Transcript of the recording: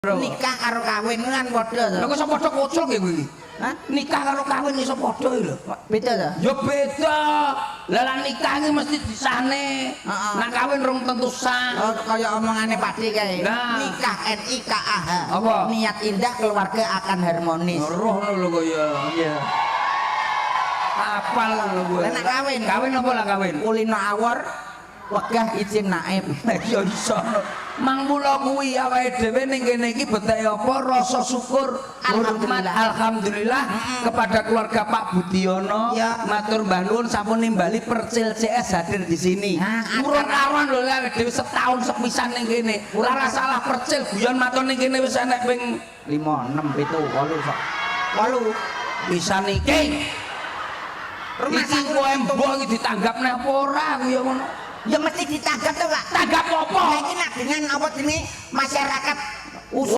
Nikah karo kawin kan padha to. Lha kok iso padha kocok ya kowe iki? Hah? Nikah karo kawin iso padha iki lho. Beda to? Ya beda. Lah lah nikah iki mesti disahne. Heeh. Nak kawin rong tentu sah. Oh, kaya omongane Pak D kae. Nah. Nikah N I K A H. Apa? Niat indah, keluarga akan harmonis. Roh lho kaya. Iya. Apal lho kowe. Lah, nak kawin? Kawin apa lah kawin? Kulino awor, wegah izin naib. Ya iso. Mang mula kuwi awake dhewe ning kene iki beteke apa rasa syukur, hormat, Alhamdulillah. Alhamdulillah kepada keluarga Pak Budiono. Ya. Matur mbah nuwun sampun nimbali Percil CS hadir di sini. Nah, Urun awan lho, awake dhewe setahun sepisan ning kene. Ora salah Percil guyon matur ning kene wis enek ping 5, 6, 7, 8 sok. 8. Pisan iki. Rumah Iki sakit kok emboh iki ditanggap neh apa ora aku ya ngono. Ya mesti ditanggap to, Pak. Tanggap apa? Lah, iki nak dengan apa jenenge masyarakat.